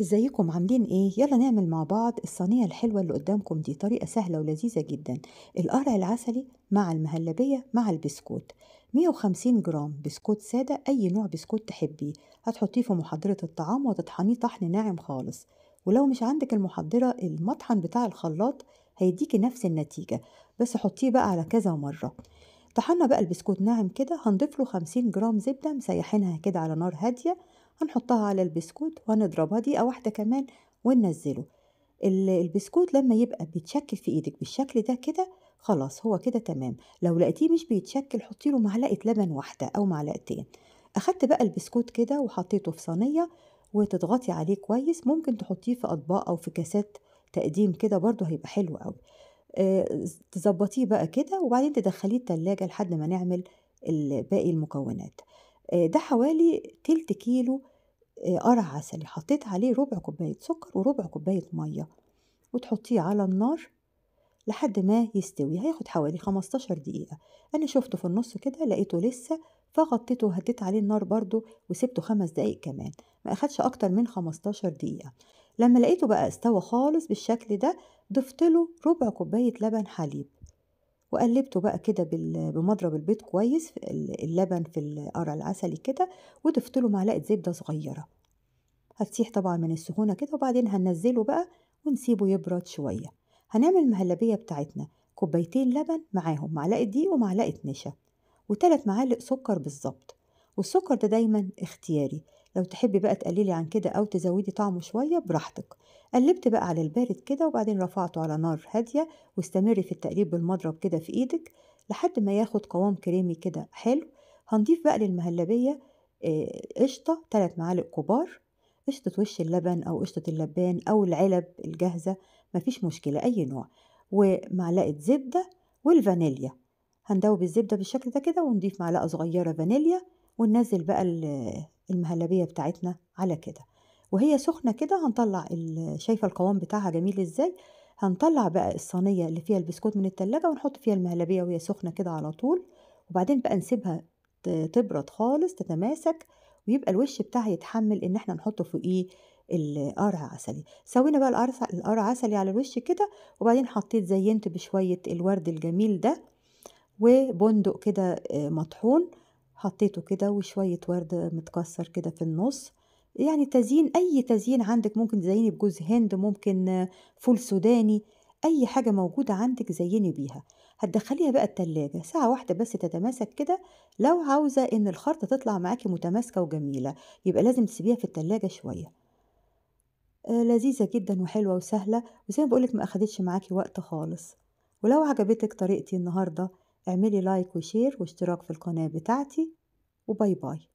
ازيكم عاملين ايه؟ يلا نعمل مع بعض الصينية الحلوة اللي قدامكم دي، طريقة سهلة ولذيذة جدا. القرع العسلي مع المهلبية مع البسكوت. 150 جرام بسكوت سادة، اي نوع بسكوت تحبيه، هتحطيه في محضرة الطعام وتطحنيه طحن ناعم خالص. ولو مش عندك المحضرة، المطحن بتاع الخلاط هيديكي نفس النتيجة، بس حطيه بقى على كذا مرة. طحنا بقى البسكوت ناعم كده، هنضيف له 50 جرام زبدة مسيحينها كده على نار هادية، هنحطها على البسكوت وهنضربها دقيقة واحدة كمان وننزله. البسكوت لما يبقى بيتشكل في ايدك بالشكل ده كده، خلاص هو كده تمام. لو لقيتيه مش بيتشكل حطي له معلقة لبن واحدة أو معلقتين. أخدت بقى البسكوت كده وحطيته في صينية وتضغطي عليه كويس، ممكن تحطيه في أطباق أو في كاسات تقديم كده برضو هيبقى حلو قوي. تظبطيه بقى كده وبعدين تدخليه التلاجة لحد ما نعمل باقي المكونات. ده حوالي تلت كيلو قرع عسلي، حطيت عليه ربع كوباية سكر وربع كوباية مية، وتحطيه على النار لحد ما يستوي. هياخد حوالي 15 دقيقة. أنا شفته في النص كده لقيته لسه، فغطيته وهديت عليه النار برضو وسبته 5 دقايق كمان، ما أخدش أكتر من 15 دقيقة. لما لقيته بقى استوى خالص بالشكل ده، ضفت له ربع كوباية لبن حليب وقلبته بقى كده بمضرب البيض كويس، اللبن في القرع العسلي كده، وضفت له معلقة زبدة صغيرة. هتسيح طبعا من السخونة كده، وبعدين هننزله بقى ونسيبه يبرد شوية. هنعمل المهلبية بتاعتنا، كوبايتين لبن معاهم معلقة دقيق ومعلقة نشا وتلات معالق سكر بالظبط. والسكر ده دايما اختياري، لو تحبي بقى تقللي عن كده أو تزودي طعمه شوية براحتك. قلبت بقى على البارد كده وبعدين رفعته على نار هادية، واستمري في التقليب بالمضرب كده في ايدك لحد ما ياخد قوام كريمي كده حلو. هنضيف بقى للمهلبية قشطة 3 معالق كبار، قشطة وش اللبن أو قشطة اللبان أو العلب الجاهزة مفيش مشكلة أي نوع، ومعلقة زبدة والفانيليا. هندوب الزبدة بالشكل ده كده ونضيف معلقة صغيرة فانيليا، وننزل بقى المهلبية بتاعتنا على كده وهي سخنة كده. هنطلع شايفة القوام بتاعها جميل ازاي. هنطلع بقى الصينية اللي فيها البسكوت من التلاجة ونحط فيها المهلبية وهي سخنة كده على طول، وبعدين بقى نسيبها تبرد خالص تتماسك، ويبقى الوش بتاعها يتحمل ان احنا نحطه فوقيه القرع عسلي. سوينا بقى القرع عسلي على الوش كده، وبعدين زينت بشوية الورد الجميل ده وبندق كده مطحون حطيته كده، وشوية ورد متكسر كده في النص. يعني تزيين، أي تزيين عندك، ممكن تزيني بجوز هند، ممكن فول سوداني، أي حاجة موجودة عندك زيني بيها. هتدخليها بقى التلاجة ساعة واحدة بس تتماسك كده. لو عاوزة إن الخلطة تطلع معاكي متماسكة وجميلة يبقى لازم تسيبيها في التلاجة شوية. لذيذة جدا وحلوة وسهلة، وزي ما بقولك ما أخدتش معاكي وقت خالص. ولو عجبتك طريقتي النهاردة اعملي like و share واشتراك في القناة بتاعتي، و bye bye.